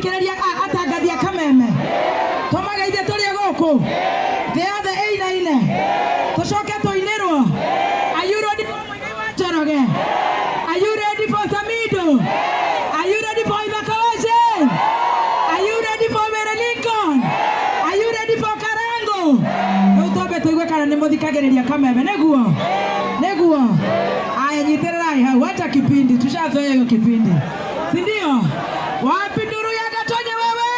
Tũrathikĩrĩria atangathi a Kameme. Tũmageithie tũrĩ gũkũ. Thĩ yothe ĩinaine. Tũcoke tũinĩrwo. Are you ready for Muigai wa Njoroge? Are you ready for Samido? Are you ready for Ithaka Wajir? Are you ready for Mary Lincoln? Are you ready for Karango? Rĩu twambe tũigue kana nĩ mũthikagĩrĩria Kameme nĩguo? Nĩguo? Aya, nyitĩrĩrai hau, wacha kipindi, tushazoea hiyo kipindi, si ndio? Wapi nduru ya Gatonye wewe?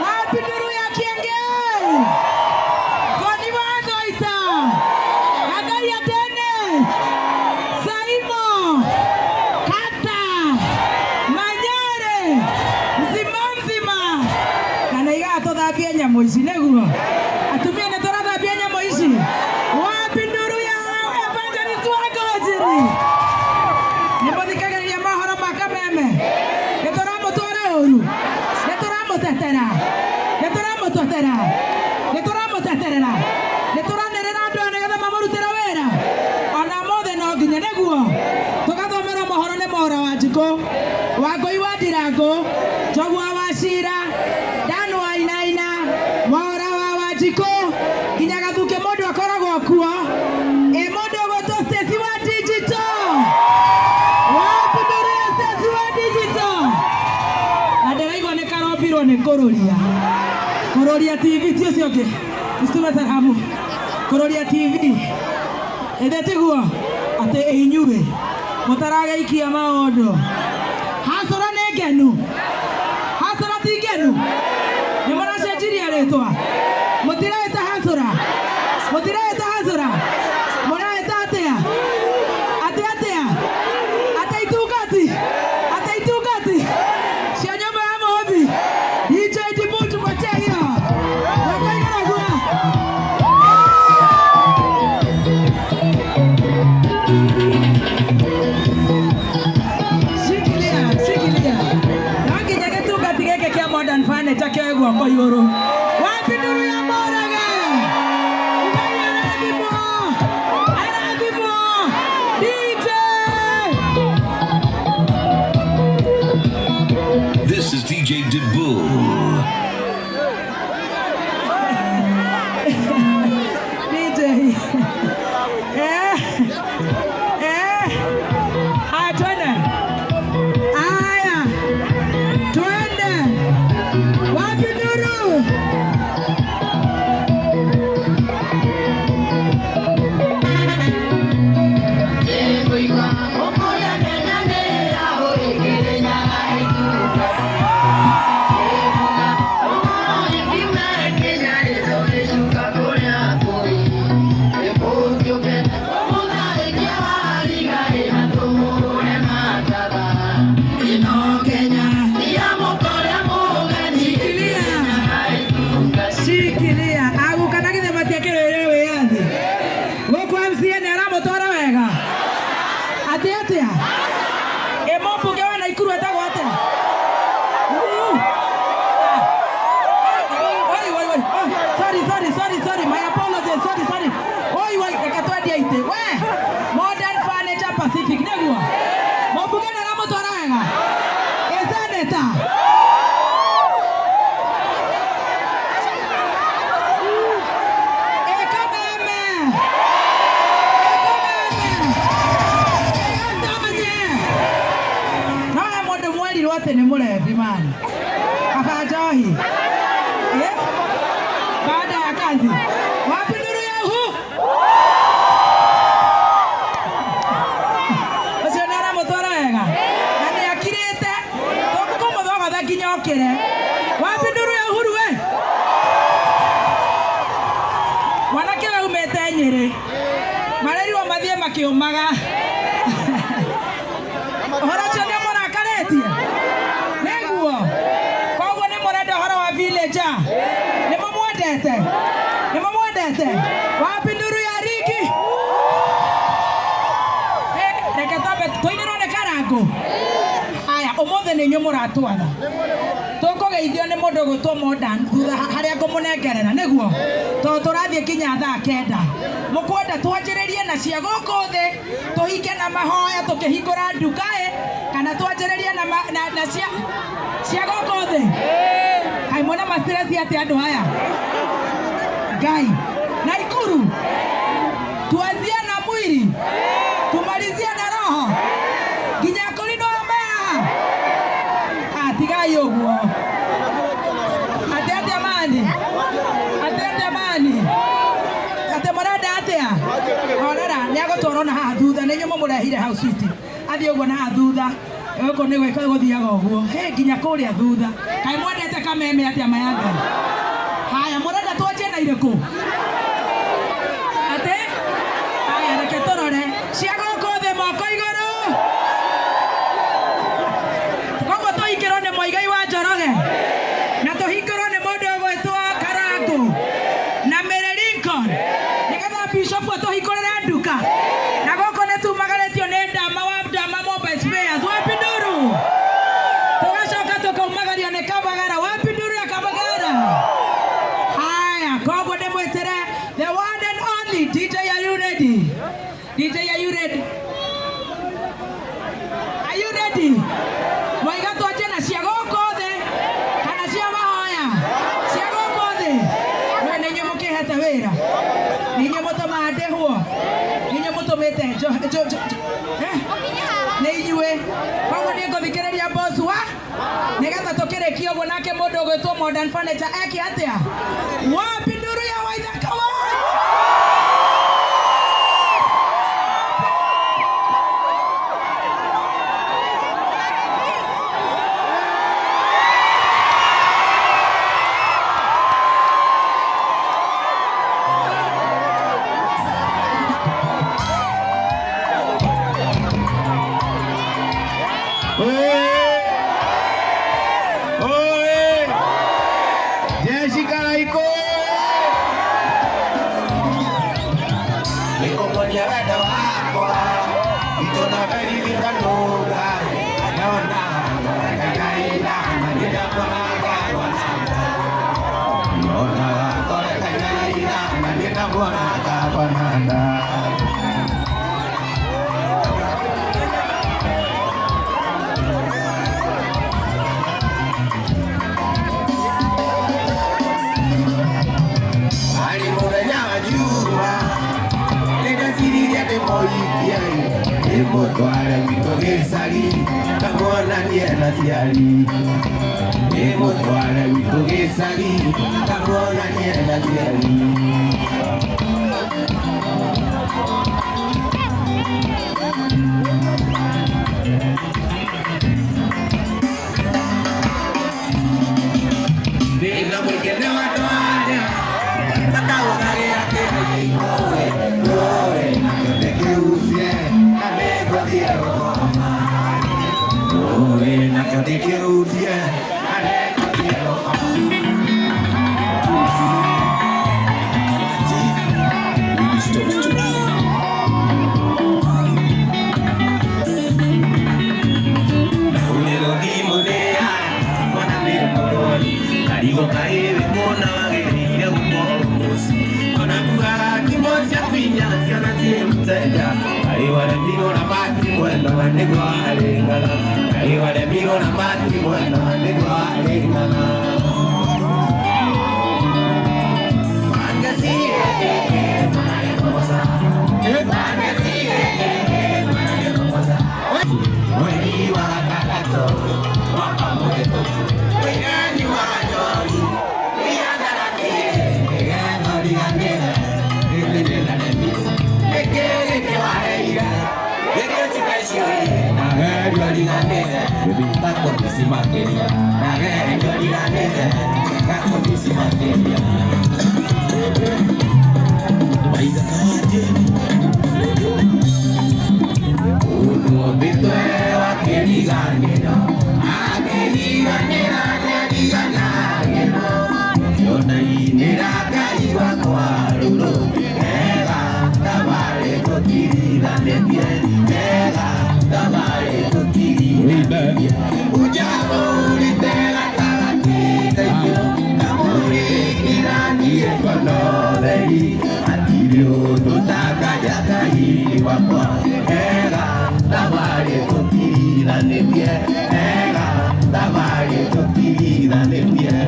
Wapi nduru ya Kiengei? Koni wa Thoita, Gathaiya Dennis, Saimo, Kata, Manyare, mzima mzima. Na naigaga tũthambie nyamũ ici nĩguo. Atumia nĩ tũrathambia nyamũ ici. Wapi nduru ya Evangelist Wangũnjiri? Nĩ mũthikagĩrĩria mohoro ma Kameme? Nĩ tũramũtwara ũru? Nĩ tũramũtetera? Nĩ tũramũtetera? Nĩ tũramũteterera? Nĩ tũranĩrĩra andũ aya nĩgetha mamũrutĩre wĩra? Ona mothe no nginya nĩguo tũgathomera mohoro nĩ Mwaũra wa Njikũ, Wangũi wa Ndirangũ, Njogua wa Cira, Dan wa Inaina, Mwaũra wa Wanjikũ, nginya Gathukĩ mũndũ akoragwo kuo. Ĩ mũndũ ũgwĩtwo Stacy wa Digital. Wapi nduru ya Stacy wa Digital? Na ndĩraigua nĩ karombirwo nĩ kũrũria. Kũrũria TV ti ũcio ũngĩ. Usitume salamu. Kũrũria TV. Ĩthĩ tiguo atĩ inyuĩ mũtaragĩikia maũndũ. Hasũra nĩ ngenu. Hasũra ti ngenu. Nĩ mũracenjirie rĩtwa. Mũtiraĩta hasũra. Mũtiraĩta hasũra. Mũraĩta atĩa? Atĩ atĩa? Atĩ itungati. Atĩ itungati. Cia nyũmba ya mũmbi. DJ Dibu tupatie hiyo. Wakaigara gua. Shikilia, shikilia. No nginya gĩtungati gĩkĩ kĩa Modern Furniture kĩoe guoko igũrũ. Wapi nduru ya Mũraga? Ngai arathimwo. Arathimwo. DJ. This is DJ Debu. DJ. Eh. Eh. Haya, twende. Haya. Twende. Wapi nduru? Shikilia. Shikilia. Aguka na githĩ matiakĩrũĩrĩre wĩyathi. Gũkũ MCA nĩ aramũtwara wega. Atĩ atĩa? Ĩ mũmbunge wa Naikuru etagwo atĩa? Ah. Oi, oi, oi. Oh, sorry, sorry, sorry, sorry. My apologies. Sorry, sorry. Oi, oi, reke twendie itĩ. We, Modern Furniture Pacific nĩguo. Mũmbunge nĩ aramũtwara wega. Ĩ senator. Ĩ Kameme. Ĩ Kameme. Ĩ Gatonye. No he mũndũ mwerirwo atĩ nĩ mũrebi mani. Kaba njohi. Eh? Baada ya kazi. Wapi nduru ya uhu? Ũcio nĩ aramũtwara wega. Na nĩ akirĩte. Tũkũmũthogotha nginya okĩre. Wapi nduru ya Uhuru we? Mwanake ũyũ aumĩte Nyĩrĩ. Marerirwo mathiĩ makĩũmaga. Ũhoro ũcio nĩ ũmũrakarĩtie? Nĩguo. Koguo nĩ mũrenda ũhoro wa villager? Nĩ mũmwendete? Nĩ mũmwendete? Wapi nduru ya Rigi? Eh, reke twambe tũinĩrwo nĩ Karangũ. Aya, ũmũthĩ nĩ inyuĩ mũratwatha. Tũkũgĩa Tũkũgeithio nĩ mũndũ ũgwĩtwo Modern thutha harĩa ngũmũnengerera nĩguo tondũ tũrathiĩ kinya thaa 9. Mũkwenda twanjĩrĩrie na cia gũkũ thĩ tũhinge na mahoya tũkĩhingũra nduka ĩ kana twanjĩrĩrie na cia gũkũ thĩ? Kaĩ mwena ma stress atĩ andũ aya Ngai Naikuru tuanzie na mwili tumalizie na roho nginya kũrinwo haha tigai ũguo. Atĩ atĩa mani? Atĩ atĩa mani? Atĩ mũrenda atĩa? Horera, nĩ agũtwarwo na haha thutha, nĩ inyuĩ mũmũrehire hau switi. Athiĩ ũguo na haha thutha. Gũkũ nĩ gwĩka gũthiaga ũguo. Hĩ, nginya kũrĩa thutha. Kaĩ mwendete kameme atĩa maya Ngai? Haya, mũrenda twanjie na irĩkũ? Atĩ? Haya, reke tũrore. Cia gũkũ thĩ moko igũrũ. Koguo tũhingĩrwo nĩ Muigai wa Njoroge. Na tũhingĩrwo nĩ mũndũ ũgwĩtwo Karangũ. Na Mary Lincoln. Nĩgetha Bishop atũhingũrĩre nduka. Na gũkũ nĩ tumagarĩtio nĩ Ndama wa Ndama Mobile Spares. Wapi nduru? Tũgacoka tũkaumagario nĩ Kabagara. Wapi nduru ya Kabagara? Haya, koguo ndĩmwĩtĩre the one and only DJ, are you ready? DJ, are you ready? Are you ready? Mwaiga twanjie na cia gũkũ thĩ kana cia mahoya? Cia gũkũ thĩ. We nĩ inyuĩ mũkĩhete wĩra. Nĩ inyuĩ mũtũmaga ndĩhwo. Nĩ inyuĩ mũtũmĩte eh? Nĩ inyuĩ. Koguo niĩ ngũthikĩrĩria boss wa nĩgetha tũkĩrĩkie ũguo nake mũndũ ũgwĩtwo Modern Furniture eke atĩa? Wapi nduru ya Waithaka wa? Oe! Jessica Raiko! Nikuponia wendo wakwa itonaverivikanunga anyona kainaina maninakuonagawanana kore kainaina maninakuonagawanana. Ari mũthenya wa Juma nĩndeciririe ndĩmũhikie ndĩmũtware gwitũ gĩcagi ngamuonanie na ciari ndĩmũtware gwitũ gĩcagi ngamuonanie na ciari. Ndĩna mũingĩ wa andũ arĩa mataũgagĩra kĩrĩgĩkũĩ ũĩ nakĩo ndĩkĩhutie na nĩngũthiĩ gũkoma ũĩ nakĩo ndĩkĩhutie na nĩngũthiĩ gũkoma. Mweri wa gatatũ mwaka mũhĩtũku ũinani wa njohi Ũndũ takajakai wakwa ega thabarĩ tũtigithanĩtie ega thabarĩ tũtigithanĩtie.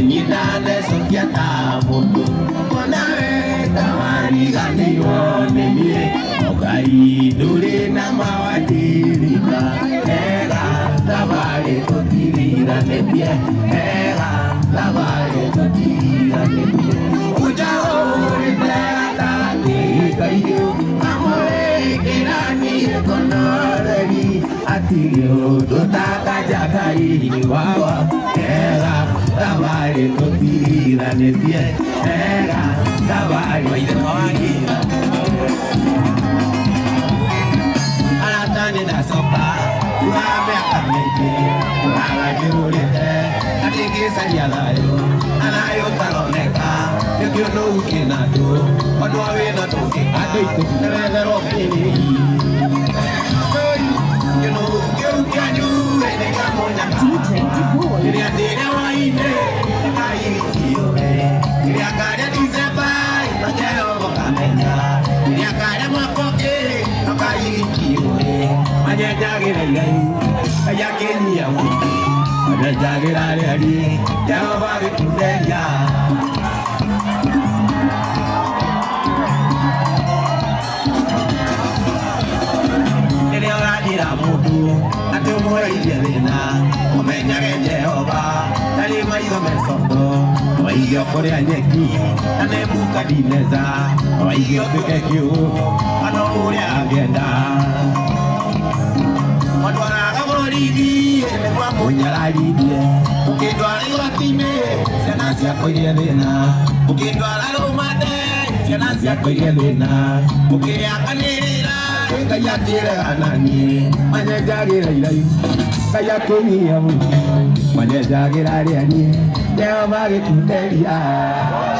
Nyitane sokia ta mũndũ onawe tawariganĩirwo nĩ niĩ Ngai ndũrĩ na mawadirika ega thabarĩ tũtigithanĩtie ega thabarĩ tũtigithanĩtie. Ũnjahũrĩte gatagatĩ ka irio amũrĩkĩranie konoreri atirĩ ũndũ takajakai wakwa ega thabarĩ tũtigithanĩtie ega thabarĩ tũtigithanĩtie. Arata nĩ ndacoka thutha wa mĩaka mĩingĩ ũraganjũrĩte na ndingĩcaria thayũ na thayũ ũtaroneka nĩkĩo nũu kĩnandũ ona wĩna tũngĩ andũ aitũ nĩwetherwo kĩrĩ kĩnũ kĩu kĩanyu nĩ kĩa mũnyaka rĩrĩa ndĩrĩa waine nĩkaigithio rĩrĩa ngarĩa Dicemba na Jehova kamenya rĩrĩa ngarĩa mwaka ũngĩ nakaigithio manyenjagĩra irai Ngai akĩnyia mũtu manyenjagĩra rĩari Jehova agĩkunderia. Rĩrĩa ũranjĩra mũndũ atĩ ũmwereirie thĩna ũmenyage Jehova ndarĩ maitho mecondo waige ũkũrĩa nyeki na Nebukadineza waige ũtuĩke kĩũ ona ũrĩa angĩenda matwaraga borithi nĩguo amũnyararithie ũkĩndwara igoti-inĩ ciana ciakwa irie thĩna ũkĩndwara rũmande ciana ciakwa irie thĩna ũkĩakanĩrĩra Ngai akĩregana niĩ manyenjagĩra irai Ngai akĩnyia mũtu manyenjagĩra rĩariĩ Jehova agĩkunderia.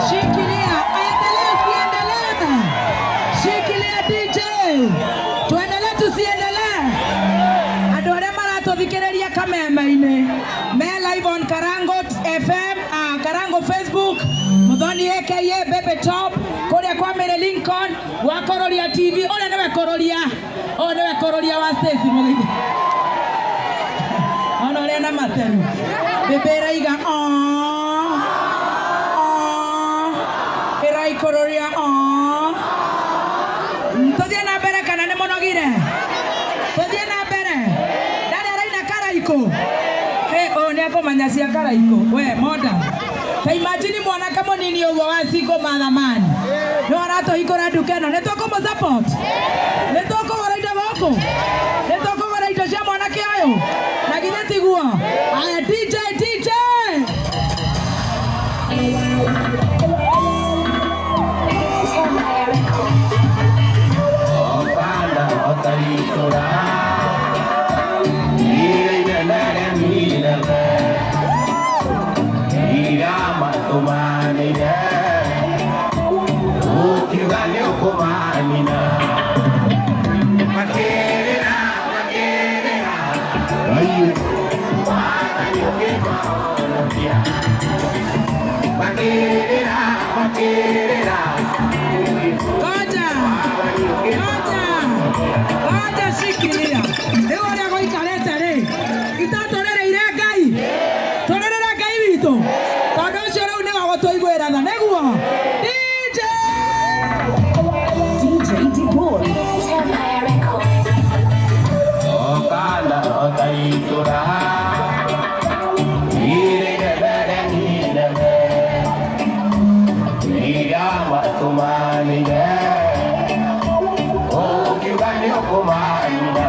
Shikilia, aendelee siendelee. Shikilia DJ. Tuendelee tusiendelee. Andũ arĩa maratũthikĩrĩria kameme-inĩ me live on Karango FM, Karango Facebook, Muthoni aka Bebe Top, kũrĩa kwa Mary Lincoln, wa Kororia TV, ũrĩa nĩwe Kororia, ũyũ nĩwe Kororia wa Stacy Mũgĩthi. Ona ũrĩa na materu. Bebe ĩraiga "Aw, aw," ĩraikũrũria "Aw." Tũthiĩ na mbere kana nĩ mũnogire? Tũthiĩ na mbere. Ndarĩ araina karaikũ. Hey, ũyũ nĩ akũmenya cia karaikũ. We monda. Ta imagine mwanake mũnini ũguo wa Cingo Mathamani. Nĩ aratũhingũra nduka ĩno. Nĩ tũkũmũ support? Nĩ tũkũgũra indo gũkũ? Nĩ tũkũgũra indo cia mwanake ũyũ? Na githĩ tiguo? Aya DJ DJ. Okana otaitora ire inene ira matumanire ukiuga nĩ ũkũmanina makĩrĩra makĩrĩra Ngai wathani ũkĩmahonokia makĩrĩra makĩrĩra. Ngoja. Ngoja. Ngoja shikilia. Rĩu ũrĩa gũikarĩte rĩ, itatũrĩrĩire Ngai. Tũrĩrĩre Ngai witũ. Tondũ ũcio rĩu nĩwe gũtũiguĩra tha, nĩguo? DJ. DJ Dibul. Okana otaitora ire inene inene ira matumanire ukiuga nĩ ũkũmanina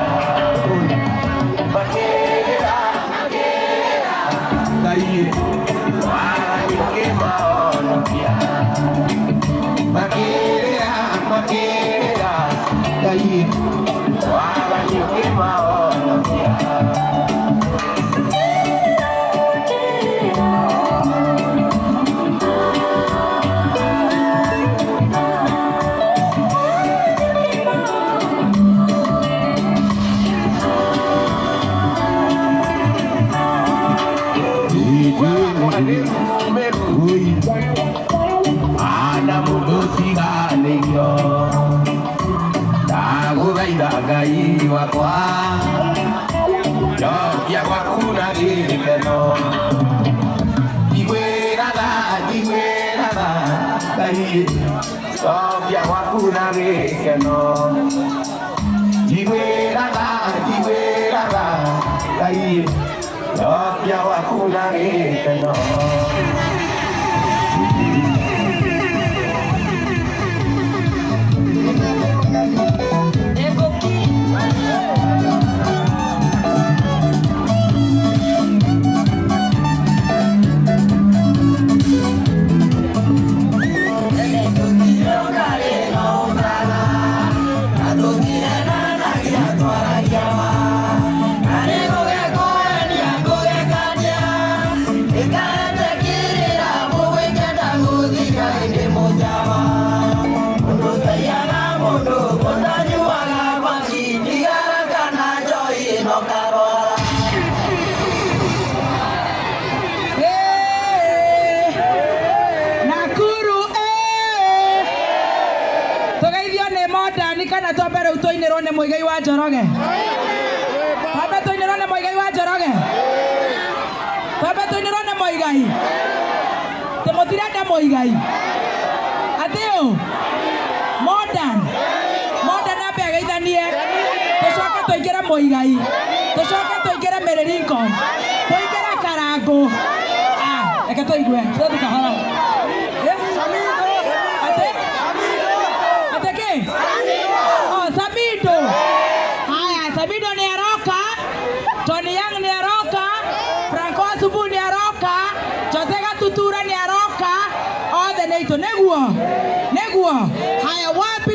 makĩrĩra makĩrĩra Ngai wathani ũkĩmahonokia makĩrĩra makĩrĩra Ngai wathani ũkĩmahonokia. Ũmĩrio ndagũthaitha Ngai wakwa njokia gwaku na gĩkeno njiguĩra tha njiguĩra tha Ngai njokia gwaku na gĩkeno njiguĩra tha njiguĩra tha Ngai njokia gwaku na gĩkeno. Nakuru eh. Tũgeithio nĩ Modern kana twambe rĩu tũinĩrwo nĩ Mũigai wa Njoroge? Twambe tũinĩrwo nĩ Mũigai wa Njoroge? Twambe tũinĩrwo nĩ Mũigai? Tĩ mũtirenda Mũigai? Atĩ ũ? Modern. Modern ambe ageithanie. Tũcoke tũingĩre Mũigai. Tũcoke tũingĩre Mary Lincoln. Tũingĩre Karangũ. Ah, reke tũigue. Tũthiĩ kahora. Eh? Ate? Ate kĩ? Oh, Samido. Haya, Samido nĩ aroka. Tony Young nĩ aroka. Franco Asubu nĩ aroka. Jose Gatutura nĩ aroka. Othe nĩ itũ. Nĩguo. Nĩguo. Haya, wapi